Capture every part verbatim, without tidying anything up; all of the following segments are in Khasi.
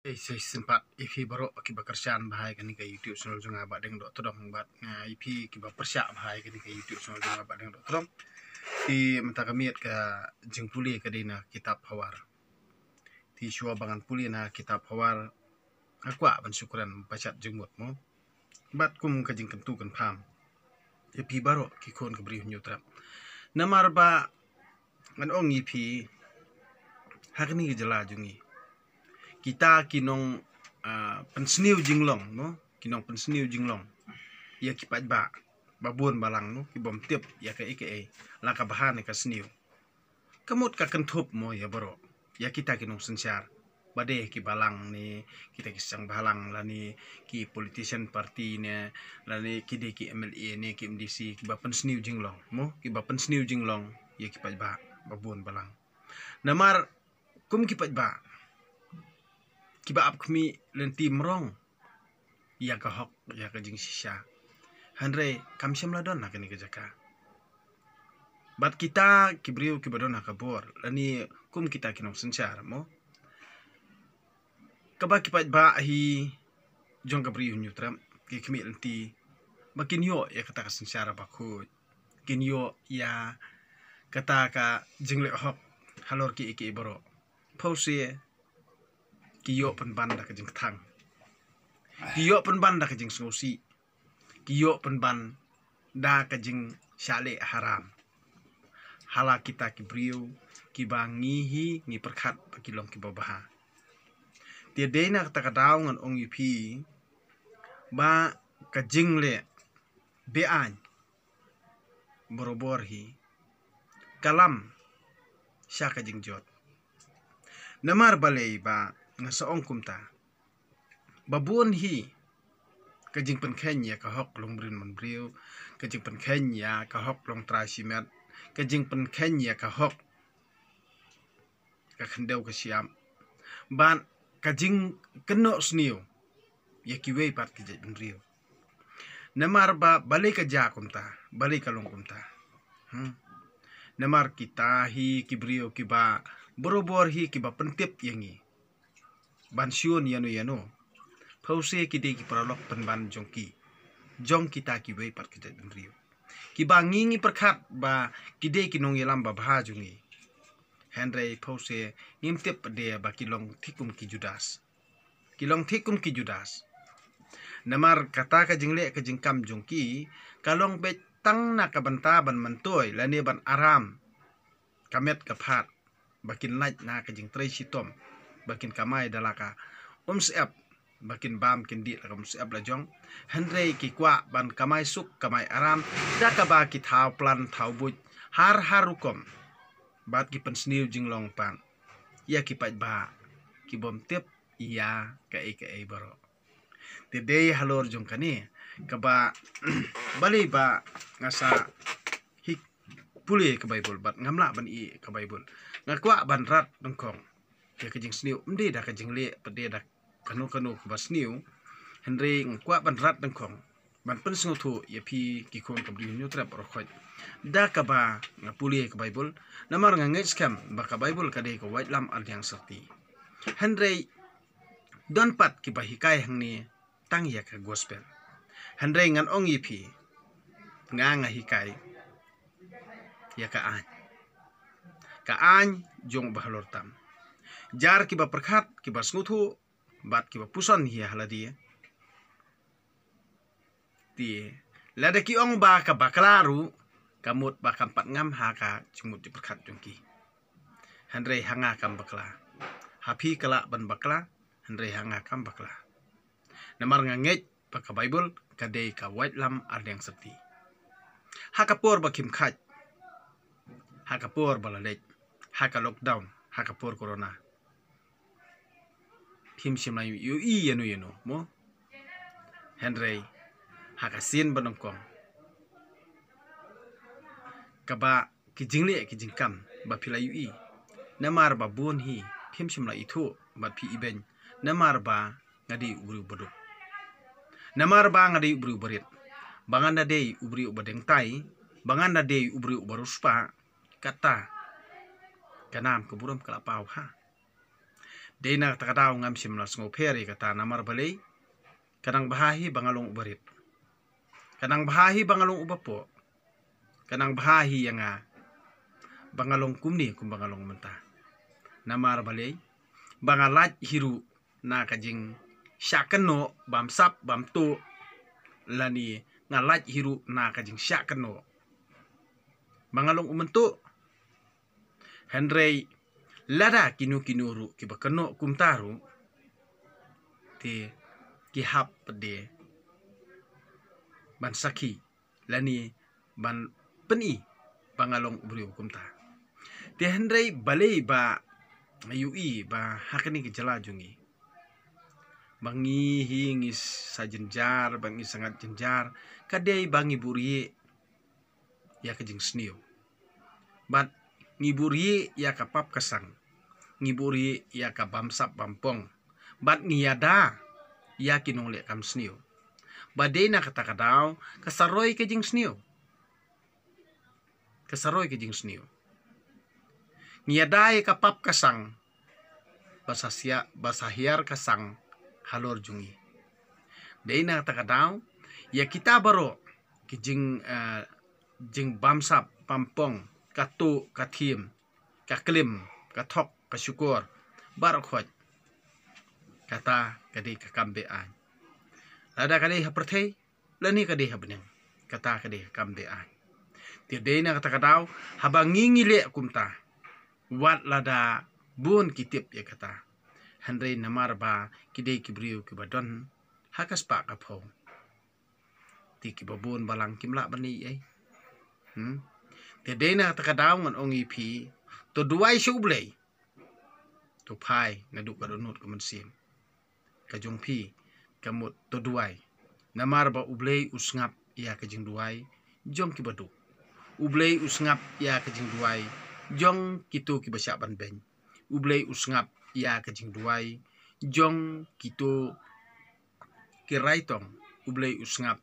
Ei, shisien pat ïa phi baroh kiba kyrshan bha ïa kane ka YouTube channel jong nga Bah Deng Dohtdong, bad nga ïa phi kiba pyrshah bha ïa kane ka YouTube channel jong nga Bah Deng Dohtdong. Te mynta ka miet ka jingpule ka dei na kitab Phawar. Te shuwa ba ngan pule na kitab Phawar, nga kwah ban shu kren ba shat jingmut mo. Bad kum ka jingkyntu kynpham ïa phi baroh ki khun ka Bri u Hynñiewtrep. Namar ba ngan ong ïa phi, ha kane ka jylla jong ngi, kita ki nong, ah, pynsniew jinglong mo, ki nong pynsniew jinglong ïa ki paidbah ba bun balang mo, ki bym tip ïa kaei kaei, la ka bha ne ka sniew. Ka mut ka kynthup mo ïa baroh, ïa kita ki nongsynshar, ba dei ki balang ne kita ki seng balang, lane ki politician party ne, lane ki dei ki M L A ne ki M D C, kiba pynsniew jinglong mo, kiba pynsniew jinglong ïa ki paidbah ba bun balang. Namar kum ki paidbah kiba ap khmih lynti mrong ïa ka hok, ïa ka jingshisha, hynrei kam shym la don ha kane ka jaka. Bad kita ki briew kiba don ha ka bor, lane kum kita ki nongsynshar mo, kaba ki paidbah hi jong ka Bri u Hynñiewtrep ki khmih lynti ba kin ïoh ïa kata ka synshar bakhuid, kin ïoh ïa kata ka jingleh hok halor kiei kiei baroh. Phewse ki ïoh pynban da ka jingkthang, ki ïoh pynban da ka jingsngewsih, ki ïoh pynban da ka jingshah leh haram ha la kita ki briew kiba ngi hi ngi pyrkhat ba ki long kiba bha. Te dei na kata ka daw ngan ong ïa phi ba ka jingleh be-aiñ barobor hi ka lam sha ka jingjot. Namar balei ba nga sa ong kumta? Ba bun hi ka jingpynkheiñ ïa ka hok longbriew manbriew, ka jingpynkheiñ ïa ka hok longtrai shimet, ka jingpynkheiñ ïa ka hok ka khyndew ka shyiap, bad ka jingkynnoh sniew ïa kiwei pat ki jaitbynriew. Namar ba balei ka jia kumta, balei ka long kumta? Hmm. Namar kita hi ki briew kiba barobor hi kiba pyntip ïa ngi ban shun ïano ïano. Phewse ki dei ki paralok pynban jong ki, jong kita kiwei pat ki jaitbynriew, kiba ngi ngi pyrkhat ba ki dei ki nongïalam babha jong ngi. Hynrei phewse ngim tip pat de ba ki long thik kum ki Judas. Ki long thik kum ki Judas. Namar kata ka jingleh ka jingkam jong ki ka long beit tang na ka bynta ban myntoi lane ban aram ka met ka phad, ba kin lait na ka jingtrei shitom, ba kin kamai da la ka umsyep, ba kin bam kin dih la ka umsyep la jong. Hynrei ki kwah ban kamai suk kamai aram da kaba ki thaw plan thaw buit har har rukom. Bad ki pynsniew jinglong pat ïa ki paidbah ki bym tip ïa kaei kaei baroh. Te dei halor jong kane kaba balei ba nga sa hi pule ka Baibl bad ngam lah ban ïeh ka Baibl. Nga kwah ban rat nyngkong ïa ka jingsniew, ym dei da ka jingleh pat de da kano kano kaba sniew. Hynrei nga kwah ban rat nyngkong ban pynsngewthuh ïa phi ki khun ka Bri u Hynñiewtrep baroh khoit da kaba nga pule ka Baibl. Namar nga ngeit skhem ba ka Baibl ka dei ka waitlam arliang syrti. Hynrei don pat kiba hikai hangne tang ïa ka gospel. Hynrei ngan ong ïa phi, nga nga hikai ïa ka aiñ, ka aiñ jong u bahalor tam. Jar kiba pyrkhat, kiba sngewthuh bad kiba puson hi ha lade. Te lada ki ong ba ka bakla ruh, ka mut ba kam pat ngam ha ka jingmut jingpyrkhat jong ki. Hynrei ha nga kam bakla. Ha phi ka lah ban bakla, hynrei ha nga kam bakla. Namar nga ngeit ba ka Baibl ka dei ka waitlam arliang syrti. Ha ka por ba khim khait, ha ka por ba la leit, ha ka lockdown, ha ka por corona, phim shym la ïohi ïano ïano mo. Hynrei ha ka sien ba nyngkong, kaba ki jingleh ki jingkam ba phi la ïohi, namar ba bun hi phim shym la ithuh bad phi ibeiñ, namar ba nga dei u briew ba duk, namar ba nga dei u briew ba rit, ba ngan da dei u briew ba dengtai, ba ngan da dei u briew ba riewspah. Kata ka nam ka burom ka la paw ha. Dei na kata ka daw ngam shym la sngewpher ïa kata, namar balei? Ka nang bha hi ba nga long u barit. Ka nang bha hi ba nga long u bapoh. Ka nang bha hi ïa nga ba nga long kumne kumba nga long mynta. Namar balei? Ba nga lait hi ruh na ka jingshah kynnoh bamsap bamtuh, lane nga lait hi ruh na ka jingshah kynnoh ba nga long u myntuh. Hynrei lada kino kino ruh kiba kynnoh kumta ruh, te ki hap pat de ban sakhi lane ban pyni ba nga long u briew kumta. Te hynrei balei ba nga ïohi ba ha kane ka jylla jong ngi, ba ngi hi ngi sa jynjar, ba ngi sa ngat jynjar, ka dei ba ngi buhrieh ïa ka jingsniew. Bad ngi buhrieh ïa ka pap ka sang. Ngi buhrieh ïa ka bamsap bampong. Bad ngi ïada ïa ki nongleh kam sniew. Ba dei na kata ka daw ka sa roi ka jingsniew. Ka sa roi ka jingsniew. Ngi ïada ïa ka pap ka sang, ba sa sia, ba sa hiar ka sang halor jong ngi. Dei na kata ka daw ïa kita baroh ki jing, eh, jingbamsap bampong, ka tuh ka thiem, ka klim, ka thok, ka shukor, baroh khoit. Kata ka dei ka kam be-aiñ. Lada ka dei ha pyrthei lane ka dei ha bneng, kata ka dei ka kam be-aiñ. Te dei na kata ka daw haba ngi ngi leh kumta, wat lada bun ki tip ïa kata, hynrei namar ba ki dei ki briew kiba don ha ka spah ka phew, te kiba bun balang kim lah ban leh ei ei. Hmm? Te dei na kata ka daw ngan ong ïa phi, to duwai sha U Blei. To phai naduh ka dohnud ka mynsiem ka jong phi, ka mut to duwai. Namar ba U Blei u sngap ïa ka jingduwai jong kiba duk. U Blei u sngap ïa ka jingduwai jong kito kiba shah ban beiñ. U Blei u sngap ïa ka jingduwai jong kito ki raitong. U Blei u sngap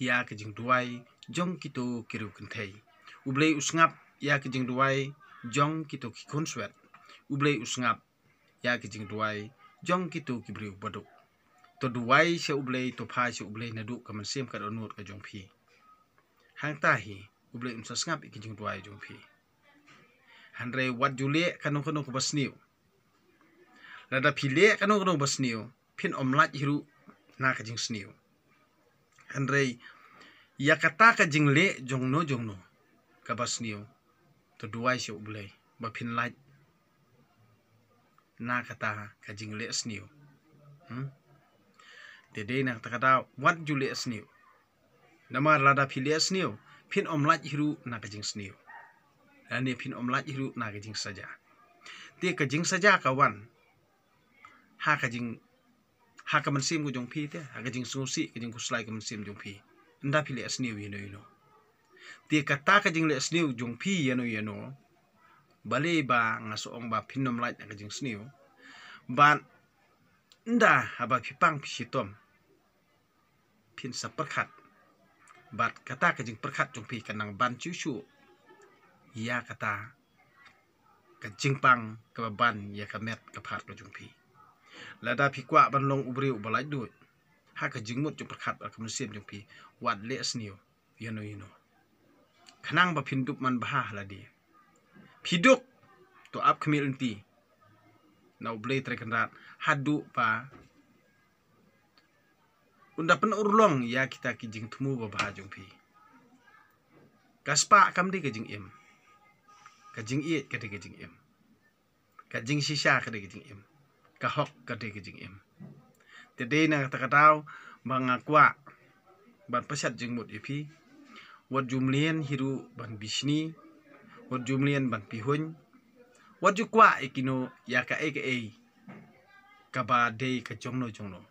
ïa ka jingduwai jong kito ki riewkynthei. U Blei u sngap ïa ka jingduwai jong kito ki khunswet. U Blei u sngap ïa ka jingduwai jong kito ki briew baduk. To duwai sha U Blei, to phai sha U Blei naduh ka mynsiem ka dohnud ka jong phi. Hangta hi U Blei un sa sngap ïa ka jingduwai jong phi. Hynrei wat ju leh kano kano kaba sniew. Lada phi leh kano kano ba sniew, phin ym lait hi ruh na ka jingsniew. Hynrei ïa kata ka jingleh jongno jongno kaba sniew, to duwai sha U Blei ba phin lait na kata ka jingleh sniew. Hmm? Te dei na kata ka daw wat ju leh sniew. Namar lada phi leh sniew, phin ym lait hi ruh na ka jingsniew. Lane phin ym lait hi ruh na ka jingsaja. Te ka jingsaja ka wan ha ka jing, ha ka mynsiem ka jong phi te, ha ka jingsngewsih, ka jingkhuslai ka mynsiem jong phi. Ynda phi leh sniew ïano ïano. Te kata ka jingleh sniew jong phi ïano ïano, balei ba nga sa ong ba phin ym lait na ka jingsniew? Bad ynda haba phi pang phi shitom, phin sa pyrkhat. Bad kata ka jingpyrkhat jong phi kan nang ban shuh shuh ïa kata ka jingpang kaba ban ïa ka met ka phad ka jong phi. Lada phi kwah ban long u briew uba laitluid ha ka jingmut jingpyrkhat bad ka mynsiem jong phi, wat leh sniew ïano ïano. Khnang ba phin dup man bha ha lade. Phi duk, to ap khmih lynti na U Blei Trai Kynrad haduh ba un da pynurlong ïa kita ki jingthmu babha jong phi. Ka spah kam dei ka jingim. Ka jingïeit ka dei ka jingim. Ka jingshisha ka dei ka jingim. Ka hok ka dei ka jingim. Te dei na kata ka daw ba nga kwah ban pynshet jingmut ïa phi. Wat ju mlien hi ruh ban bishni. Wat ju mlien ban pihuiñ. Wat ju kwah ïa kino ïa kaei kaei kaba dei ka jongno jongno.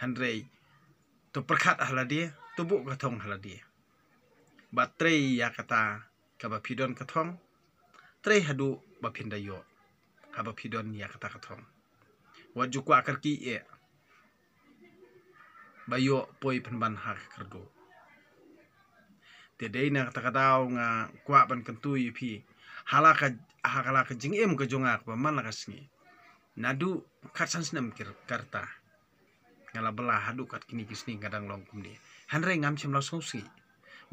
Hynrei to pyrkhat ha lade, to buh ka thong ha lade. Bad trei ïa kata kaba phi don ka thong. Trei haduh ba phin da ïoh kaba phi don ïa kata ka thong. Wat ju kwah kyrkieh ba ïoh poi pynban ha ka kyrduh. Te dei na kata ka daw nga kwah ban kyntu ïa phi ha la ka, ha la ka jingim ka jong nga kaba man la ka sngi. Naduh khatsan snem ki rta nga la bylla haduh kat kine ki sngi nga dang long kumne. Hynrei ngam shym la sngewsih.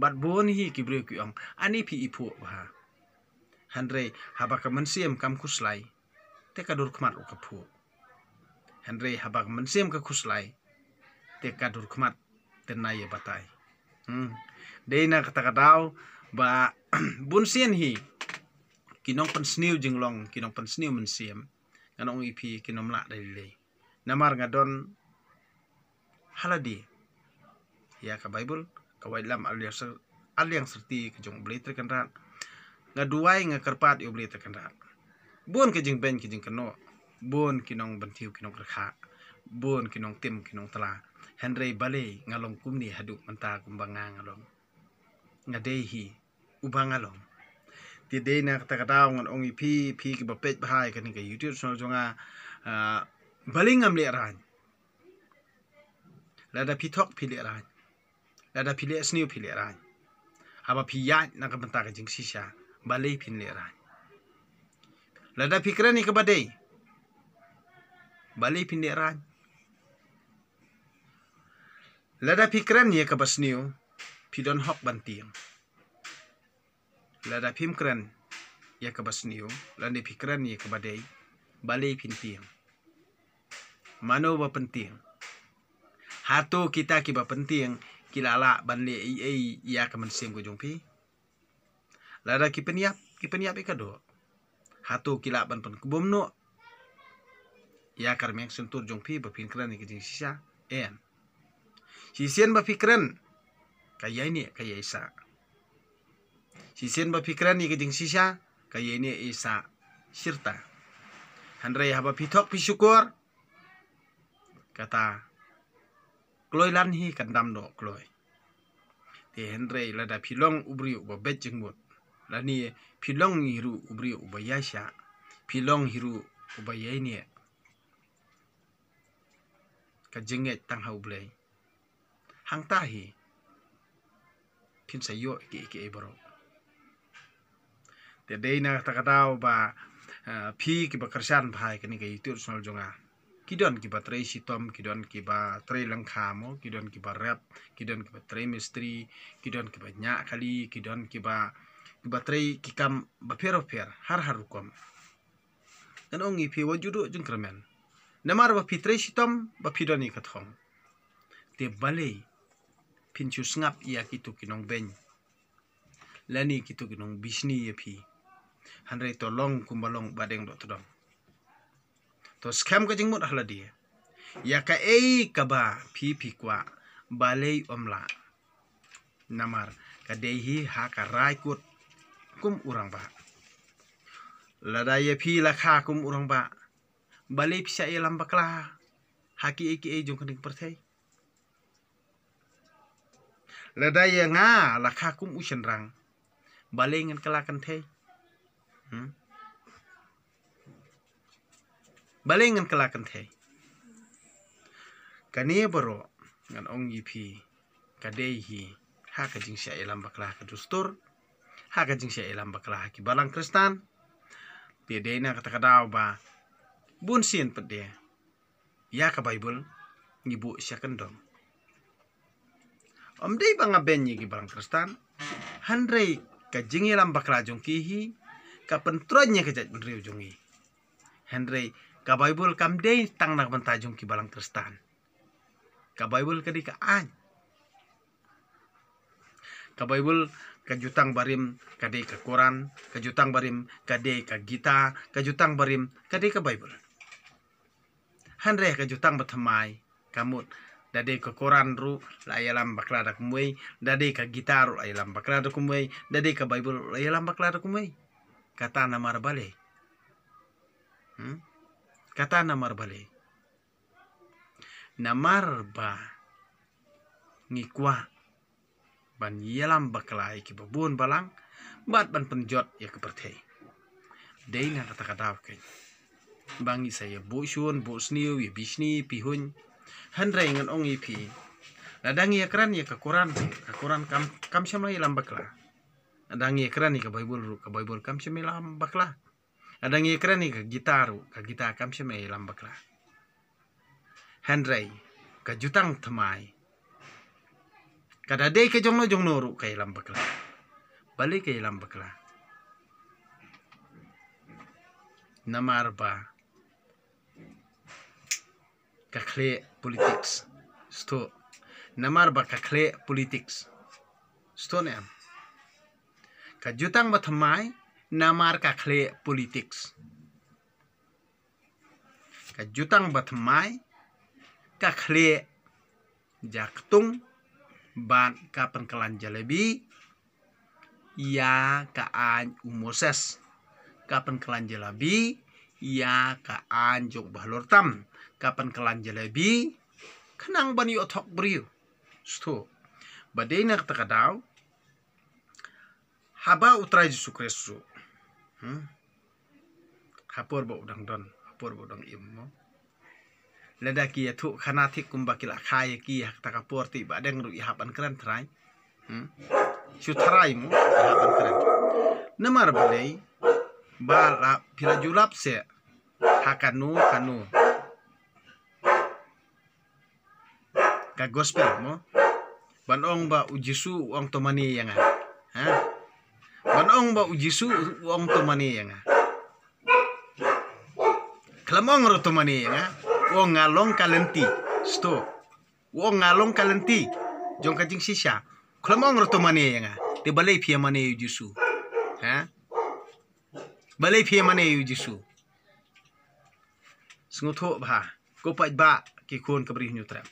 Bad bun hi ki briew ki ong, ani phi i phuh bha. Hynrei haba ka mynsiem kam khuslai, te ka dur khmat ruh ka phuh. Hynrei haba ka mynsiem ka khuslai, te ka dur khmat te na ïa batai. Hmm. Dei na kata ka daw ba bun sien hi ki nongpynsniew jinglong, ki nongpynsniew mynsiem, ngan ong ïa phi, kin ym lah da lei lei. Namar nga don ha lade ïa ka Baibl, ka waitlam ar liang syrti ka jong U Blei Trai Kynrad. Nga duwai, nga kyrpad ïa U Blei Trai Kynrad. Bun ka jingbeiñ ka jingkynnoh, bun ki nongbyntiew ki nongkyrkhu, bun ki nongtim ki nongtla. Hynrei balei nga long kumne haduh mynta kumba nga nga long. Nga dei hi uba nga long. Te dei na kata ka daw ngan ong ïa phi, phi kiba peit bha ïa kane ka YouTube channel jong nga, ah, balei ngam lehraiñ. Lada phi thok phi lehraiñ. Lada phi leh sniew phi lehraiñ. Haba phi ïaid na ka bynta ka jingshisha, balei phin lehraiñ. Lada phi kren ïa kaba dei, balei phin lehraiñ. Lada phi kren ïa kaba sniew, phi don hok ban tieng. Lada phim kren ïa kaba sniew, lada phi kren ïa kaba dei, balei phin tieng. Mano ba pyntieng? Hato kita kiba pyntieng ki la lah ban leh ei ei ïa ka mynsiem ka jong phi? Lada ki pynïap, ki pynïap ïa ka doh. Hato ki lah ban pynkhlaiñ noh ïa ka rmiang shyntur jong phi ba phin kren ïa ka jingshisha? Em. Shisien ba phi kren, ka ïaineh ka ïaisah. Shisien ba phi kren ïa ka jingshisha, ka ïaineh ïaisah shirta. Hynrei haba phi thok phi shukor, kata kloi lan hi kan dam doh kloi. Te hynrei lada phi long u briew uba beit jingmut, lane phi long hi ruh u briew uba ïaishah, phi long hi ruh uba ïaineh, ka jingngeit tang ha U Blei, hangta hi phin sa ïoh kiei kiei baroh. Te dei na kata ka daw ba, eh, phi kiba kyrshan bha ïa kane ka YouTube channel jong nga. Ki don kiba trei shitom, ki don kiba trei lyngkha mo, ki don kiba rep, ki don kiba trei mistri, ki don kiba ñiah kali, ki don kiba, kiba trei ki kam bapher bapher, har har rukom. Ngan ong ïa phi, wat ju duh jingkyrmen. Namar ba phi trei shitom, ba phi don ïa ka thong. Te balei phin shu sngap ïa kito ki nongbeiñ, lane kito ki nongbishni ïa phi. Hynrei to long kumba long, badeng doh tdong. To skhem ka jingmut ha lade. Ïa kaei kaba phi phi kwah, balei ym lah. Namar ka dei hi ha ka rai kut kum u rangbah. Lada ïa phi la kha kum u rangbah, balei phi shah ïalam bakla ha kiei kiei jong kane ka pyrthei? Lada ïa nga la kha kum u shynrang, balei ngan kylla kynthei? Hmm? Balei ngan kylla kynthei? Kane baroh ngan ong ïa phi, ka dei hi ha ka jingshah ïalam bakla ka dustur, ha ka jingshah ïalam bakla ha ki balang Khristan. Te dei na kata ka daw ba bun sien pat de ïa ka Baibl ngi buh sha kyndong. Ym dei ba nga beiñ ïa ki balang Khristan, hynrei ka jingïalam bakla jong ki hi ka pyntroiñ ïa ka jaitbynriew jong ngi. Hynrei ka Baibl kam dei tang na ka bynta jong ki balang Khristan. Ka Baibl ka dei ka aiñ. Ka Baibl, ka Jutang Barim ka dei ka Koran, ka Jutang Barim ka dei ka Gita, ka Jutang Barim ka dei ka Baibl. Hynrei ka Jutang Bathymmai ka mut, da dei ka Koran ruh la ïalam bakla da kumwei, da dei ka Gita ruh la ïalam bakla da kumwei, da dei ka Baibl ruh la ïalam bakla da kumwei. Kata namar balei? Hmm? Kata namar balei? Namar ba ngi kwah ban ïalam bakla ïa kiba bun balang bad ban pynjot ïa ka pyrthei. Dei na kata ka daw keiñ ba ngi sa ïa buh shun buh sniew, ïa bishni pihuiñ. Hynrei ngan ong ïa phi, lada ngi ïa kren ïa ka Koran, ka Koran kam, kam shym la ïalam bakla. Lada ngi ïa kren ïa ka Baibl ruh, ka Baibl kam shym ïalam bakla. Lada ngi kren ïa ka gita ruh, ka gita kam shym ïalam bakla. Hynrei ka jutang thymmai, ka da dei ka jongno jongno ruh ka ïalam bakla. Balei ka ïalam bakla? Namar ba ka khleh politics. Sngewthuh. Namar ba ka khleh politics. Sngewthuh ne em? Ka jutang ba thymmai namar ka khleh politics. Ka jutang ba thymmai, ka khleh jaktung, bad ka pynkylla jalebi ïa ka aiñ u Moses. Ka pynkylla jalebi ïa ka aiñ jong u Bahalor Tam. Ka pynkylla jalebi khnang ban ïoh thok briew. Sngewthuh. Ba dei na kata ka daw, haba u Trai Jisu Khrist ruh, hmm? Ha por ba u dang don, ha por ba u dang im, mo. Lada ki ïathuh khana thik kumba ki la kha ïa ki ha kata ka por, te ba dang ruh ïa hap ban kren trai. Hmm? Shu trai, mo, ïa hap ban kren. Namar balei? Ba la phi la ju lap seh ha kano kano ka gospel, mo. Ban ong ba u Jisu u ong to mane ïa nga. Ha? Ban ong ba u Jisu u ong to mane ïa nga. Khlem ong ruh to mane ïa nga. U ong nga long ka lynti. Sngewthuh. U ong nga long ka lynti jong ka jingshisha. Khlem ong ruh to mane ïa nga. Te balei phi ïa mane ïa u Jisu? Ha? Balei phi ïa mane ïa u Jisu? Sngewthuh bha, ko paidbah ki khun ka Bri Hynñiewtrep.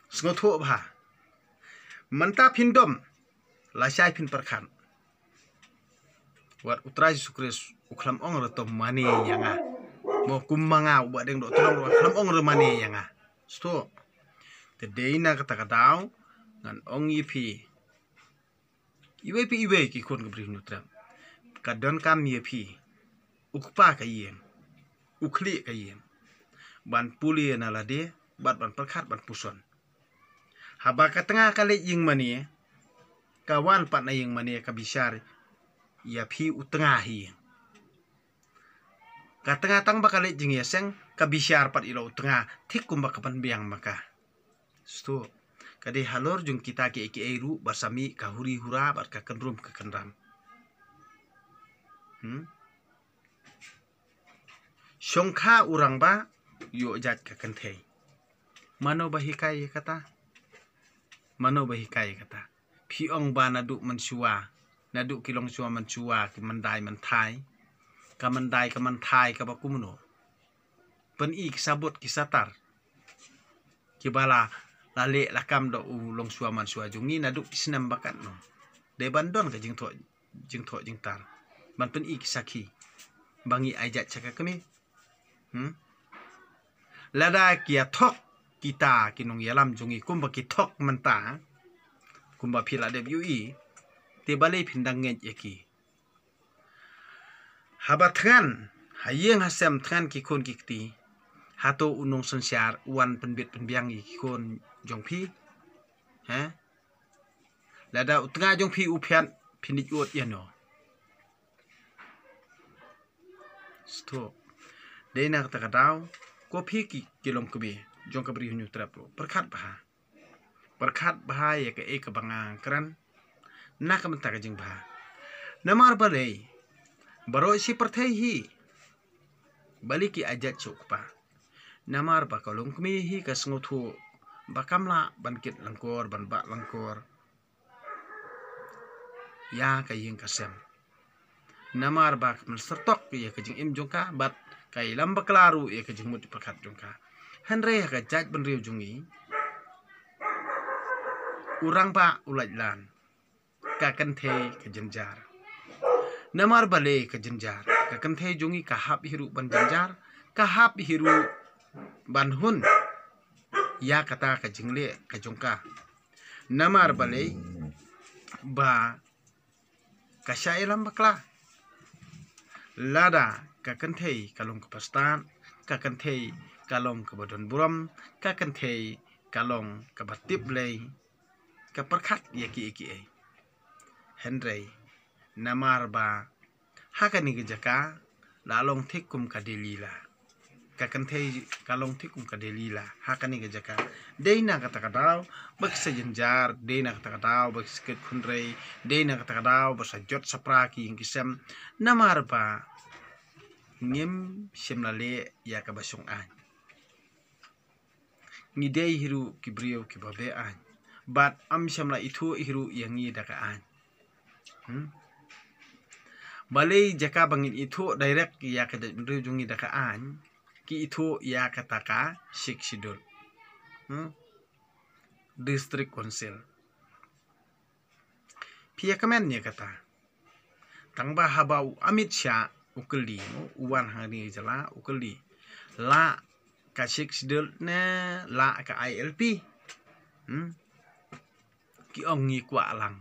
Sngewthuh bha. Mynta phin dom, lashai phin pyrkhat. Wat u Trai Jisu Khrist u khlem ong ruh to mane ïa nga. Mo, kum ma nga uba dang doh tynrong ruh khlem ong ruh mane ïa nga. Sngewthuh. Te dei na kata ka daw ngan ong ïa phi, iwei pa iwei ki khun ka Bri Hynñiewtrep, ka donkam ïa phi u kpa ka ïing, u khlieh ka ïing, ban pule na lade bad ban pyrkhat ban puson. Haba ka tnga ka leit ïing mane, ka wan pat na ïing mane ka bishar ïa phi u tnga ha ïing. Ka tnga tang ba ka leit jingïaseng, ka bishar pat ïa la u tnga thik kumba ka pynbiang ma ka. Sngewthuh. Ka dei halor jong kita kiei kiei ruh ba sa mih ka huri hura bad ka kynrum ka kynram. Hmm? Shongkha u rangbah, ïoh jait ka kynthei. Mano ba hikai ïa kata? Mano ba hikai ïa kata? Phi ong ba naduh mynshuwa, naduh ki longshuwa mynshuwa, ki myndai mynthai, ka myndai ka mynthai kaba kumno, pyni ki sabut ki satar kiba la, la leh la kam da u longshuwa mynshuwa jong ngi naduh ki snem ba katno. Dei ban don ka jingthoh, jingthoh jingtar ban pyni ki sakhi ba ngi ai jait sha ka kmie. Hmm? Lada ki ïa thok kita ki nongïalam jong ngi kumba ki thok mynta, kumba phi la dep ïohi, te balei phin dang ngeit ïa ki? Haba thngan ha ïing ha sem thngan ki khun ki kti, hato u nongsynshar u wan pynbit pynbiang ïa ki khun jong phi? He? Lada u tnga jong phi u phiat, phin ïoh ïa no? Sngewthuh. Dei na kata ka daw, ko phi ki, ki longkmie jong ka Bri Hynñiewtrep ruh, pyrkhat bha. Pyrkhat bha ïa kaei kaba nga kren na ka bynta ka jingbha. Namar balei? Baroh shi pyrthei hi, balei ki ai jait sha u kpa? Namar ba ka longkmie hi ka sngewthuh ba kam lah ban kit lyngkor, ban bah lyngkor ïa ka ïing ka sem. Namar ba ka mynsyrtok ïa ka jingim jong ka bad ka ïalam bakla ruh ïa ka jingmut jingpyrkhat jong ka. Hynrei ha ka jaitbynriew jong ngi, u rangbah u lait lan, ka kynthei ka jynjar. Namar balei ka jynjar? Ka kynthei jong ngi ka hap hi ruh ban jynjar, ka hap hi ruh ban hun ïa kata ka jingleh ka jong ka. Namar balei? Ba ka shah ïalam bakla. Lada ka kynthei ka long kaba stad, ka kynthei ka long kaba don burom, ka kynthei ka long kaba tip lei, ka pyrkhat ïa kiei kiei. Hynrei namar ba Ha kane ka jaka la long thik kum ka Delila. Ka kynthei ka long thik kum ka Delila ha kane ka jaka. Dei na kata ka daw ba ki sa jynjar, dei na kata ka daw ba ki sa kit khunrei, dei na kata ka daw ba sa jot sa pra ki ïing ki sem. Namar ba ngim shym la leh ïa kaba shong aiñ. Ngi dei hi ruh ki briew kiba beh aiñ. Bad ym shym la ithuh hi ruh ïa ngi da ka aiñ. Hmm? Balei jaka ba ngin ithuh direct ïa ka jaitbynriew jong ngi da ka aiñ, ki ithuh ïa kata ka Sixth Schedule. Hmm? District Council. Phi ïa kmen ïa kata. Tang ba haba u Amit Shah u kylli, u wan hangne jylla u kylli. La ka Sixth Schedule ne la ka I L P. Hmm? Ki ong ngi kwah lang.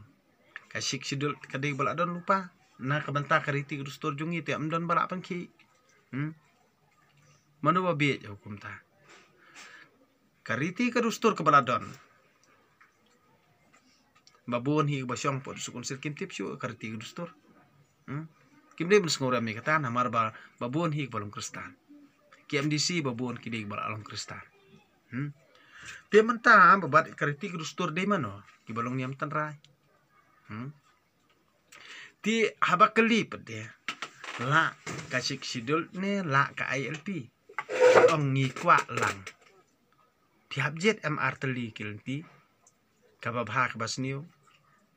Ka Sixth Schedule ka dei ba la don lypa. Na ka bynta ka riti ka dustur jong ngi te ym don ba la pynkhih. Hmm? Mano ba bieit ïa u kumta? Ka riti ka dustur kaba la don. Ba bun hi kaba shong pud suk unsir kim tip shuh ka riti ka dustur. Hmm? Kim dei ban sngewrem ïa kata namar ba ba bun hi kaba long Khristan. Ki M D C ba bun ki dei ba la long Khristan. Hmm? Te mynta ba bat ka riti ka dustur dei mano kiba long niam tynrai. Hmm? Te haba kylli pat de la ka Sixth Schedule ne la ka I L P. Ong ngi kwah lang. Phi hap jied M R tylli ki lynti. Kaba bha kaba sniew,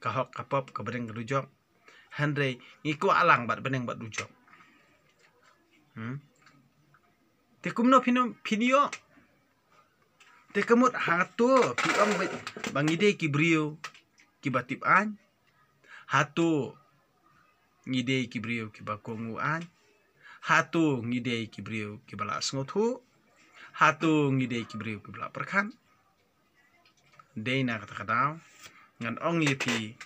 ka hok ka pop, ka bneng ka dujok. Hynrei ngi kwah lang bad bneng bad dujok. Hmm? Te kumno phin, phin ïoh? Te ka mut hato phi ong ba, ba ngi dei ki briew kiba tip aiñ? Hato ngi dei ki briew kiba kohnguh aiñ? Hato ngi dei ki briew kiba la sngewthuh? Hato ngi dei ki briew kiba la pyrkhat? Dei na kata ka daw ngan ong ïa phi,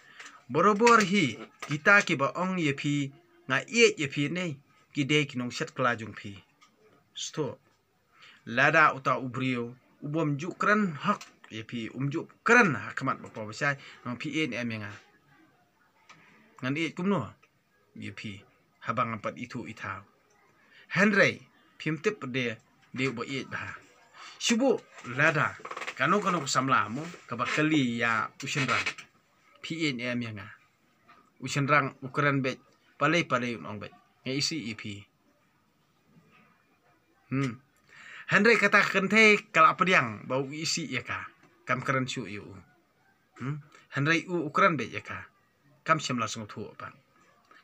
barabor hi kita kiba ong ïa phi nga ïeit ïa phi ne ki dei ki nongshet kylla jong phi. Sngewthuh. Lada uta u briew u bym ju kren hok ïa phi, um ju kren ha khmat bapher bashai, nang phi ïeit ne em ïa nga? Ngan ïeit kumno ïa phi haba ngam pat ithuh ithaw? Hynrei phim tip de, de uba ïeit bha. Shu buh lada kano kano ka samla mo kaba kylli ïa u shynrang, phi ïeit ne em ïa nga? U shynrang u kren beit, balei balei un ong beit, nga isih ïa phi. Hmm. Hynrei kata ka kynthei ka la pdiang ba u isih ïa ka, kam kren shuh ïa u. Hmm. Hynrei u u kren beit ïa ka, kam shym la sngewthuh pat.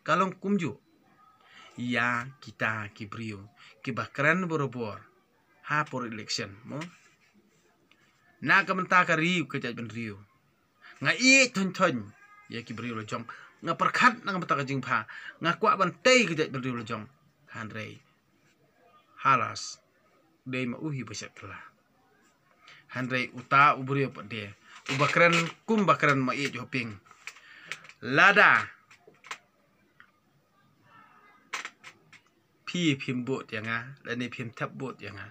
Ka long kumjuh ïa kita ki briew kiba kren barabor ha por election mo. Na ka bynta ka ri ka jaitbynriew nga ïeit thon thon ïa ki briew la jong. Nga pyrkhat na ka bynta ka jingbha, nga kwah ban tei ka jaitbynriew la jong. Hynrei halas, dei ma u hi ba shet kylla. Hynrei uta u briew pat de uba kren kumba kren ma ïeit hoping. Lada phi phim bud ïa nga lane phim thep bud ïa nga,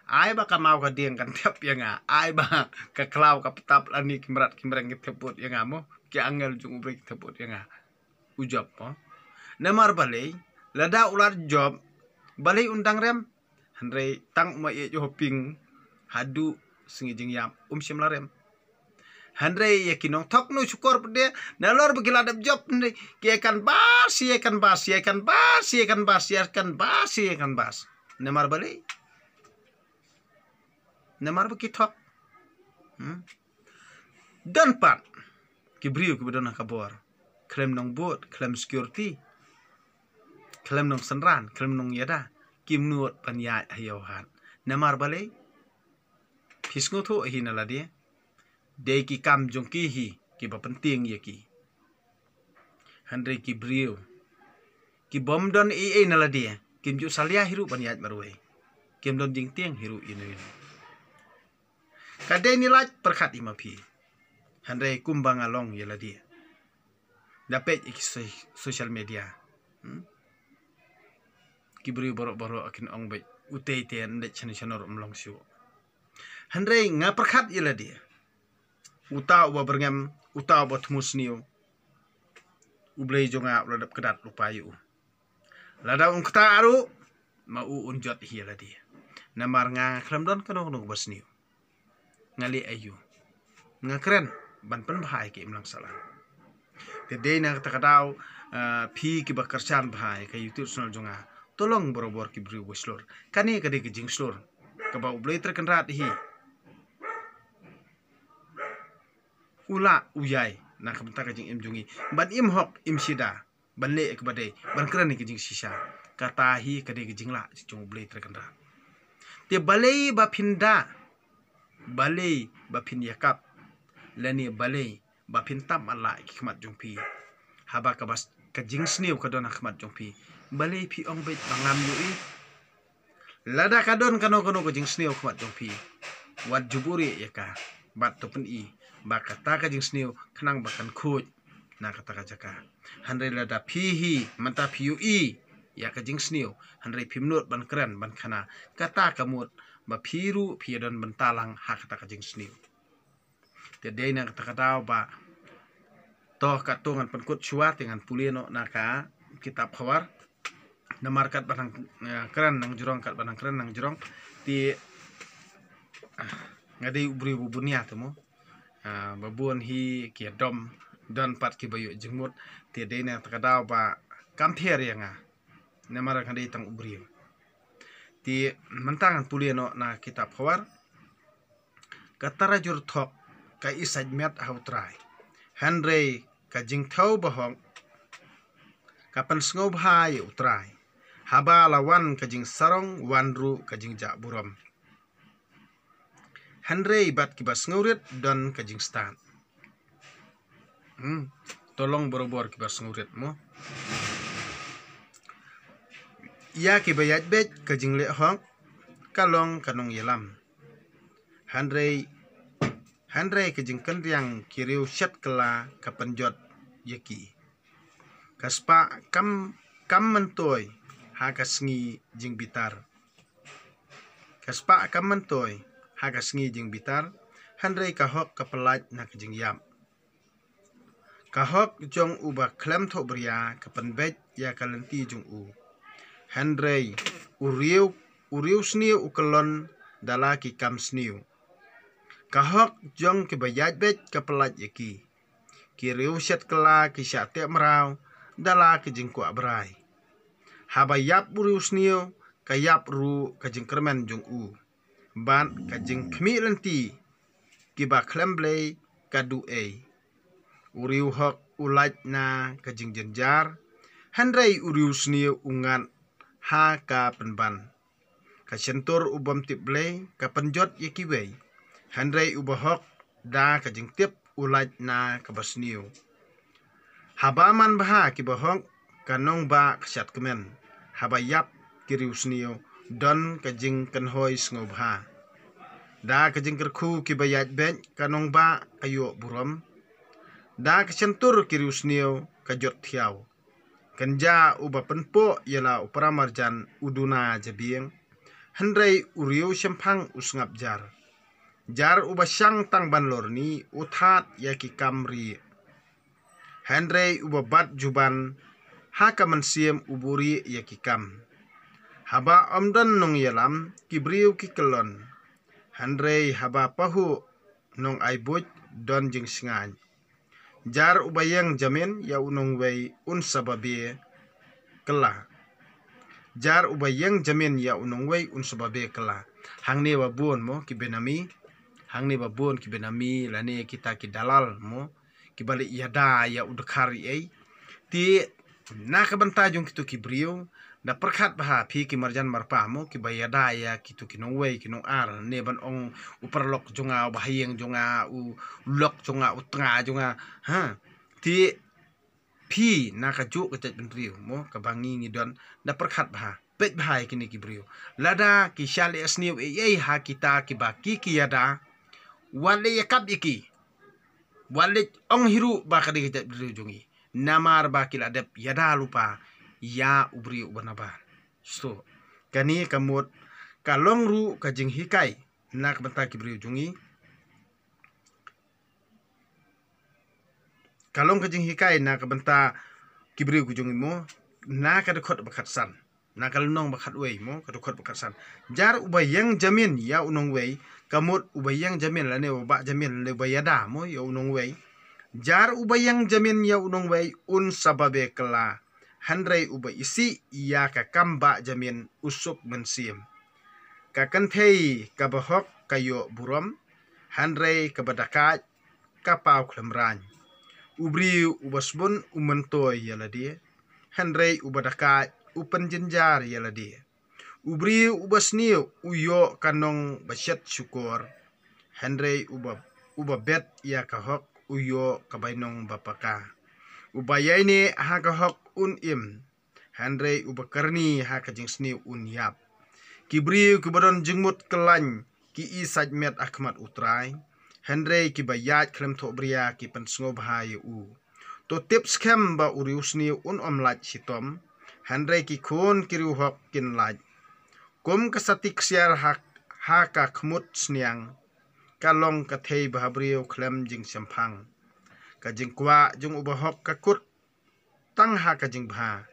ai ba ka maw ka dieng kan thep ïa nga, ai ba ka khlaw ka ptap lane ki mrad ki mreng ki thep bud ïa nga mo, ki angel jong u Blei ki thep bud ïa nga. U Job mo. Namar balei? Lada u la Job, balei un dang rem? Hynrei tang u ma ïeit u hoping haduh sngi jingïap um shym la rem. Hynrei ïa ki nongthok nongshukor pat de, nalor ba ki la dep jop hynrei ki ïa kan bas, ïa kan bas, ïa kan bas, ïa kan bas, ïa kan bas, ïa kan bas. Namar balei? Namar ba ki thok. Hmm? Don pat ki briew kiba don ha ka bor, khlem nongbud, khlem security, khlem nongsynran, khlem nongïada, kim nud ban ïaid ha ïew hat. Namar balei? Phi sngewthuh hi na lade, dei ki kam jong ki hi kiba pyntieng ïa ki. Hynrei ki briew ki bym don ei ei na lade, kim ju salia hi ruh ban ïaid marwei, kim don jingtieng hi ruh ïa ino ino. Ka dei ni lait pyrkhat i ma phi. Hynrei kumba nga long ïa lade, da peit ïa ki so-, social media, hmm? Ki briew baroh baroh kin ong beit, utei te ndei shano shano ruh ym long shuh. Hynrei nga pyrkhat ïa lade, uta uba byrngem, uta uba thmu sniew, U Blei jong nga u la dep kdat lypa ïa u. Lada un ktah ruh, ma u un jot hi lade. Namar nga khlem don kano kano kaba sniew. Nga leh aïu? Nga kren ban pynbha ïa ka imlang sahlang. Te dei na kata ka daw, ah, phi kiba kyrshan bha ïa ka YouTube channel jong nga, to long barabor ki briew ba shlur. Kane ka dei ka jingshlur kaba U Blei Trai Kynrad hi u lah u ïai na ka bynta ka jingim jong ngi, ban im hok im shida, ban leh ïa kaba dei, ban kren ïa ka jingshisha. Kata hi ka dei ka jinglah jong U Blei Trai Kynrad. Te balei ba phin da, balei ba phin ïakap, lane balei ba phin tam ala ki khmat jong phi? Haba kaba s-, ka jingsniew ka don ha khmat jong phi, balei phi ong beit ba ngam ïohi? Lada ka don kano kano ka jingsniew khmat jong phi, wat ju buhrieh ïa ka, bad to pyni ba kata ka jingsniew khnang ba kan khuid na kata ka jaka. Hynrei lada phi hi mynta phi ïohi ïa ka jingsniew, hynrei phim nud ban kren ban khana, kata ka mut ba phi ruh phi ïadon bynta lang ha kata ka jingsniew. Te dei na kata ka daw ba to katto ngan pynkut shuwa te ngan pule noh na ka kitab Khawar. Namar katba nang, eh, kren nang jrong, katba nang kren nang jrong. Te, ah, nga dei u briew ba bun ïa te mo. Ah, ba bun hi ki dom, don pat kiba ïoh jingmut. Te dei na kata ka daw ba kam pher ïa nga. Namar nga dei tang u briew. Te mynta ngan pule noh na kitab Khawar. Ka tarajur thok ka isait met ha U Trai, hynrei ka jingthew bahok ka pynsngewbha ïa U Trai. Haba la wan ka jingsarong, wan ruh ka jingjah burom, hynrei bad kiba sngewrit don ka jingstad. Hmm. To long barabor kiba sngewrit mo. Ïa kiba ïaid beit ka jingleh hok ka long ka nongïalam, hynrei, hynrei ka jingkynriang ki riew shet kylla ka pynjot ïa ki. Ka spah kam, kam myntoi ha ka sngi jingbitar. Ka spah kam myntoi ha ka sngi jingbitar, hynrei ka hok ka pyllait na ka jingïap. Ka hok jong uba khlem thohbria ka pynbeit ïa ka lynti jong u, hynrei u riew, u riew sniew u kyllon da la ki kam sniew. Ka hok jong kiba ïaid beit ka pyllait ïa ki. Ki riew shet kylla ki shah teh mraw da la ki jingkwah brai. Haba ïap u riew sniew, ka ïap ruh ka jingkyrmen jong u, bad ka jingkhmih lynti. Kiba khlem Blei ka duh ei. U riew hok u lait na ka jingjynjar, hynrei u riew sniew u ngat ha ka pynban. Ka shyntur u bym tip Blei ka pynjot ïa kiwei, hynrei uba hok da ka jingtip u lait na kaba sniew. Haba man bha kiba hok, ka nongbah ka shad kmen. Haba ïap ki riew sniew, don ka jingkynhoi sngewbha. Da ka jingkyrkhu kiba ïaid beit, ka nongbah ka ïoh burom. Da ka shyntur ki riew sniew ka jot thiaw. Kynja uba pynpoh ïa la u paramarjan u duna jabieng, hynrei u riew shemphang u sngap jar. Jar uba shang tang ban lorni u thad ïa ki kam rieh, hynrei uba bat juban ha ka mynsiem u buhrieh ïa ki kam. Haba ym don nongïalam ki briew ki kyllon, hynrei haba pahuh nongai buit don jingsngaiñ. Jar uba ïeng jamin ïa u nongwei un sa babe kylla. Jar uba ïeng jamin ïa u nongwei un sa babe kylla. Hangne ba bun mo ki benami, hangne ba bun ki benami lane kita ki dalal mo, kiba leh ïada ïa u dkhar ei. Te na ka bynta jong kito ki briew, da pyrkhat bha phi ki marjan marpa mo, kiba ïada ïa kito ki nongwei ki nongar, ne ban ong u paralok jong nga, u bahaïing jong nga, u lok jong nga, u tnga jong nga. Ha. Te phi na kajuh ka jaitbynriew mo, kaba ngi ngi don, da pyrkhat bha, peit bha ïa kine ki briew. Lada ki shah leh sniew ei ei ha kita kiba ki ki ïada, wat leh ïakap ïa ki. Wat leh ong hi ruh ba ka dei ka jaitbynriew jong ngi. Namar ba ki la dep ïada lypa ïa u briew uba nabar. So, kane ka mut ka long ruh ka jinghikai na ka bynta ki briew jong ngi. Ka long ka jinghikai na ka bynta ki briew ki jong ngi mo. na ka dkhot ba khatsan, na ka lynnong ba khatwei mo, ka dkhot ba khatsan. Jar uba ïeng jamin ïa u nongwei, ka mut uba ïeng jamin lane uba bah jamin lane uba ïada mo ïa u nongwei. Jar uba ïeng jamin ïa u nongwei un sa babe kylla, hynrei uba isih ïa ka kam bah jamin u suk mynsiem. Ka kynthei kaba hok ka ïoh burom, hynrei kaba dakaid ka paw khlem raiñ. U briew uba sbun u myntoi ïa lade, hynrei uba dakaid u pynjynjar ïa lade. U briew uba sniew u ïoh ka nong ba shet shukor, hynrei uba, uba bet ïa ka hok u ïoh ka bainong ba paka. Uba ïaineh ha ka hok un im, hynrei uba kyrni ha ka jingsniew un ïap. Ki briew kiba don jingmut kyllaiñ ki i sait met ha khmat U Trai, hynrei kiba ïaid khlem thohbria ki pynsngewbha ïa u. To tip skhem ba u riewsniew un ym lait shitom, hynrei ki khun ki riewhok kin lait. Kum ka sati ksiar ha, ha ka khmut sniang, ka long ka thei bhabriew khlem jingshemphang. Ka jingkwah jong uba hok ka kut tang ha ka jingbha.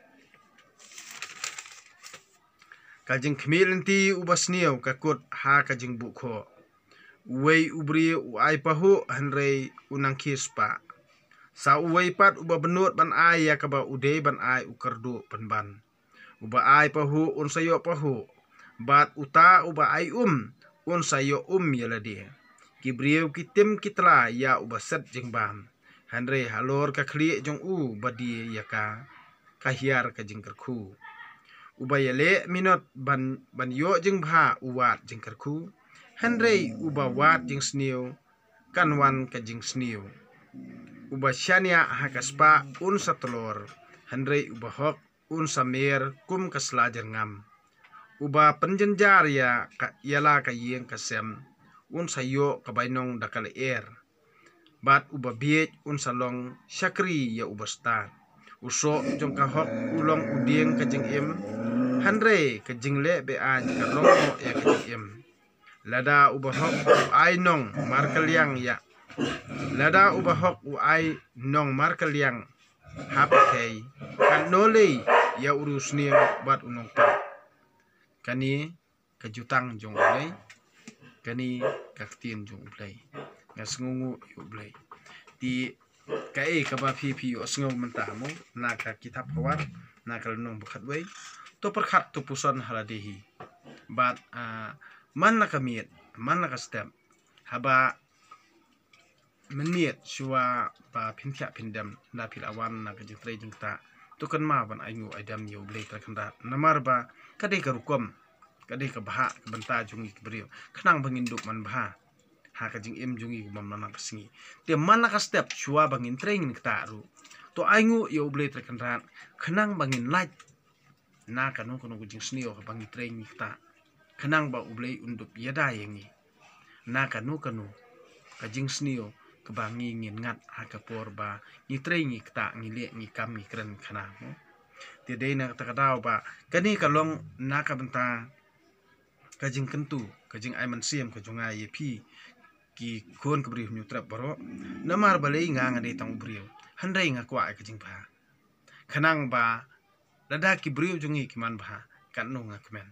Ka jingkhmih lynti uba sniew ka kut ha ka jingbuh khoh. Uwei u briew u ai pahuh hynrei u nang khie spah. Sa uwei pat uba bynnud ban ai ïa kaba u dei ban ai u kyrduh pynban. Uba ai pahuh un sa ïoh pahuh, bad uta uba ai um un sa ïoh um ïa lade. Ki briew ki tim ki tla ïa uba set jingbam, hynrei halor ka khlieh jong u ba die ïa ka, ka hiar ka jingkyrkhu. Uba ïaleh minot ban, ban ïoh jingbha u wad jingkyrkhu, hynrei uba wad jingsniew kan wan ka jingsniew. Uba shaniah ha ka spah un sa tlor, hynrei uba hok un sa mer kum ka sla jyrngam. Uba pynjynjar ïa ka, ïa la ka ïing ka sem un sa ïoh ka bainong da ka lyer. Bad uba bieit un sa long shakri ïa uba stad. U soh jong ka hok u long u dieng ka jingim, hynrei ka jingleh be-aiñ ka rong noh ïa ka jingim. Lada uba hok u ai nong markylliang ïa, lada uba hok u ai nong markylliang ha pyrthei, katno lei ïa u riewsniew bad u nongpop. Kane ka jutang jong U Blei, kane ka ktien jong U Blei. Nga sngewnguh ïa U Blei. Te kaei kaba phi, phi ïohsngew mynta mo na ka kitab Khawar, na ka lynnong ba khatwei. To pyrkhat, to puson ha lade hi. Bad, ah, man la ka miet, man la ka step, haba mynmiet shuwa ba phin thiah phin dem, la phi la wan na ka jingtrei jingktah, to kynmaw ban ainguh aidem ïa U Blei Trai Kynrad. Namar ba ka dei ka rukom, ka dei ka bhah ka bynta jong ngi ki briew, khnang ba ngin dup manbha ha ka jingim jong ngi kumba man la ka sngi. Te man la ka step shuwa ba ngin trei ngin ktah ruh, to ainguh ïa U Blei Trai Kynrad khnang ba ngin lait na kano kano ka jingsniew haba ngi trei ngi ktah, khnang ba U Blei un dup ïada ïa ngi na kano kano ka jingsniew kaba ngi ngin ngat ha ka por ba ngi trei ngi ktah, ngi leh ngi kam, ngi kren khana mo. Te dei na kata ka daw ba kane ka long na ka bynta ka jingkyntu, ka jingai mynsiem ka jong nga ïa phi ki khun ka Bri Hynñiewtrep baroh. Namar balei nga, nga dei tang u briew, hynrei nga kwah ïa ka jingbha. Khnang ba lada ki briew jong ngi ki manbha, katno nga kmen.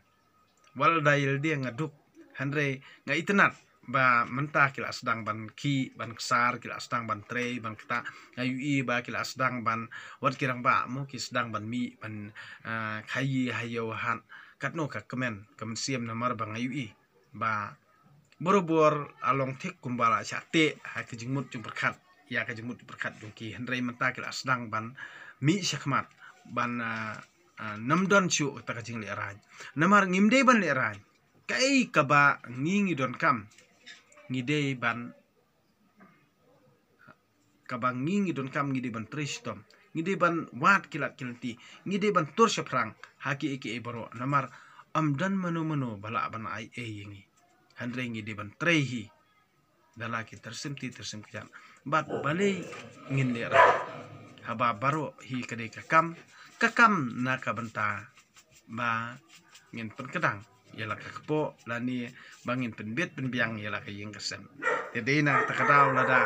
Wat lada ïa lade nga duk, hynrei nga itynnad ba mynta ki la sdang ban khih ban ksar, ki la sdang ban trei ban ktah. Nga ïohi ba ki la sdang ban, wat ki rangbah mo, ki sdang ban mih ban, ah, khaïi ha ïew ha hat. Katno ka kmen ka mynsiem, namar ba nga ïohi ba barabor la long thik kumba la shah teh ha ka jingmut jingpyrkhat, ïa ka jingmut jingpyrkhat jong ki, hynrei mynta ki la sdang ban mih shakhmat ban, ah, ah, nym don shuh kata ka jinglehrain. Namar ngim dei ban lehrain. Kaei kaba ngi ngi donkam, ngi dei ban, kaba ngi ngi donkam, ngi dei ban trei shitom, ngi dei ban wad ki lad ki lynti, ngi dei ban tur shaphrang ha kiei kiei baroh. Namar ym don mano mano ba lah ban ai ei ïa ngi, hynrei ngi dei ban trei hi da la ki tyrsim ti tyrsim kjat. Bad balei ngin lehrain, haba baroh hi ka dei ka kam, ka kam na ka bynta ba ngin pynkdang ïa la ka kpoh lane ba ngin pynbit pynbiang ïa la ka ïing ka sem. Te dei na kata ka daw, lada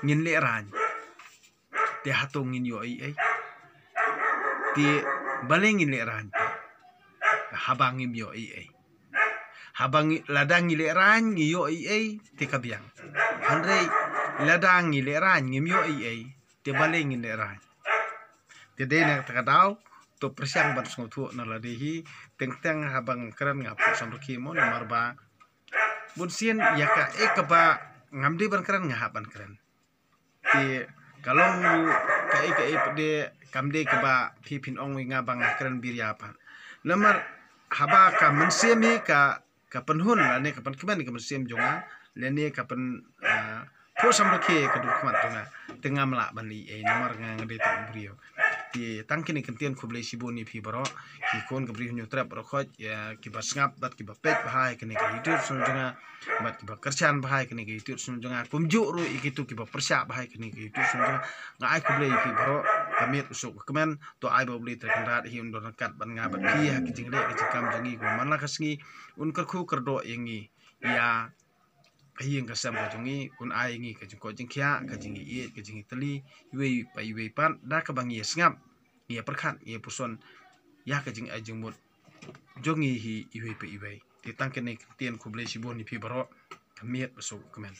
ngin lehrain, te hato ngin ïoh ei ei? Te balei ngin lehraiñ? Haba ngim ïoh ei ei. Haba ngi, lada ngi lehraiñ ngi ïoh ei ei, te ka biang. Hynrei lada ngi lehraiñ ngim ïoh ei ei, te balei ngin lehraiñ? Te dei na kata ka daw, to pyrshang ban sngewthuh na lade hi. Teng teng haba nga kren nga phuh samrkhie mo, namar ba bun sien ïa kaei kaba ngam dei ban kren nga hap ban kren. Te ka long ruh kaei kaei pat de kam dei kaba phi phin ong ïa nga ba nga kren biria pat. Namar haba ka mynsiem hi ka, ka pynhun lane ka pynkmen ka mynsiem jong nga, lane ka pyn, ah, phuh samrkhie ka dur khmat jong nga, te ngam lah ban leh ei ei namar nga nga dei tang u briew. Te tang kine ki ktien khublei shibun ïa phi baroh ki khun ka Bri Hynñiewtrep baroh khoit, ïa kiba sngap bad kiba peit bha ïa kane ka YouTube channel jong nga, bad kiba kyrshan bha ïa kane ka YouTube channel jong nga, kumjuh ruh ïa kito kiba pyrshah bha ïa kane ka YouTube channel jong nga. Nga ai khublei ïa phi baroh, ka miet u suk ka kmen. To ai ba U Blei Trai Kynrad hi un don ryngkat bad nga bad phi ha ki jingleh ki jingkam jong ngi, kumba man la ka sngi un kyrkhu kyrdoh ïa ngi, ïa ka ïing ka sem ka jong ngi, un ai ïa ngi ka jingkoit jingkhiah, ka jingïeit, ka jingïatylli iwei pa iwei pat, da kaba ngi ïa sngap, ngi ïa pyrkhat, ngi ïa puson ïa ka jingai jingmut jong ngi hi iwei pa iwei. Te tang kine ki ktien khublei shibun ïa phi baroh, ka miet ba suk ka kmen.